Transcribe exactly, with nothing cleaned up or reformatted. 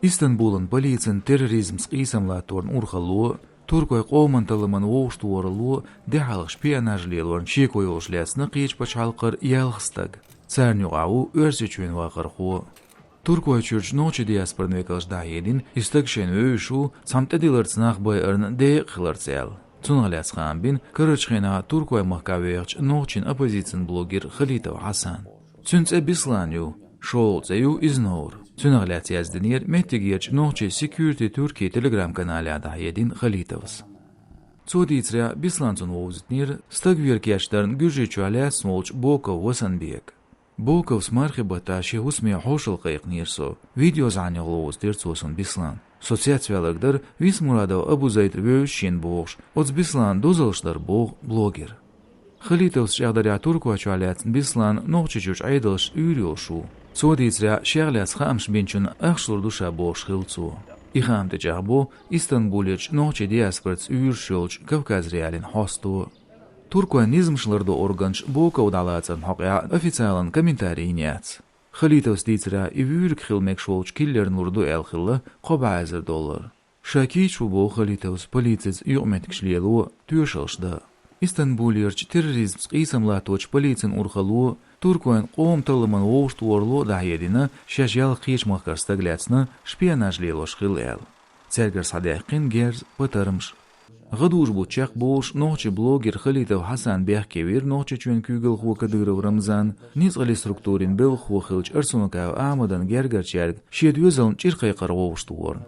Истанбулан полицин терроризмца къийсам латторна урхалло, туркойн къоман талламан вовшахтохаралло, дехьалха шпионаж лелорна шеко йолуш лаьцна кхечу пачхьалкхара ялх стаг. Царна юкъахь ву Оьрсийчоьнан вахархо. Туркойчуьрчу нохчийн диаспоран векалша дӀахьедина, и стаг шайна вевзаш ву, цхьана тӀедилларца нах байарна декъахь хиларца аьлла. Цунах лаьцна хаам бина карарчу хенахь Туркойн махкахь вехачу нохчийн оппозицин блогер Халитов Хьасан. Цуьнан цӀе Беслан ю, шолгӀа цӀе ю Изновр. Цунах лаьцна яздинера меттигерчу нохчийн Security Turkey Telegram-каналехь дӀахьедина Халитовс. Цо дийцарехь, Беслан цунна вовзийтинера стаг вер кечдарна Гуьржийчохь лаьцна волчу Боков Васанбека. Боковс мархи баттахь шен хӀусаме хьошалла кхайкхинера со. Видеозахьанехула вовзийтира цо суна Беслан. Со цецваьлларг дара Висмурадов Абузайд вевзаш шена бохуш, оцу Бесланан дозаллаш дара боху блогера. Халитовс чӀагӀдарехь, Туркойчохь лаьцна Беслан Нохчийчуьрчу Ӏедалшца уьйр йолуш ву. Цо дийцарехь, шех лаьцна хаамаш бинчунна ахча лур ду ша бохуш хилла цо. И хаам тӀечӀагӀбо Истанбулерчу нохчийн диаспораца уьйраш йолчу Кавказ.Реалиин хьосто. Туркойн низамаш лардо органаша Боков дӀалацарна хьокъехь официалан комментарий йина яц. Халитовс дийцарехь, и вуьйриг хила мегаш волчу киллерна лур ду аьлла хилла кхо бӀе эзар доллар. Ша кийча ву боху Халитовс полицица юкъаметтигаш лело, тоьшаллаш дан. Истанбулерчу терроризмца къийсам латточу полицин урхалло, туркойн къоман талламан вовшахтохаралло дӀахьедина, шаьш ялх кхечу махкара стаг лаьцна шпионаж лелош хилла аьлла. Цаьргара схьадаьккхина герз, патармаш. ГӀадужу бутт чекхболуш нохчийн блогер Халитов Хьасан бехке вира Нохчийчоьнан куьйгалхо Кадыров Рамзан, ницкъаллин структурийн белхахо хиллачу Арсунукаев Ахьмадан гергарчаьрга шен доьзална чӀир кхайкхар вовшахтохарна.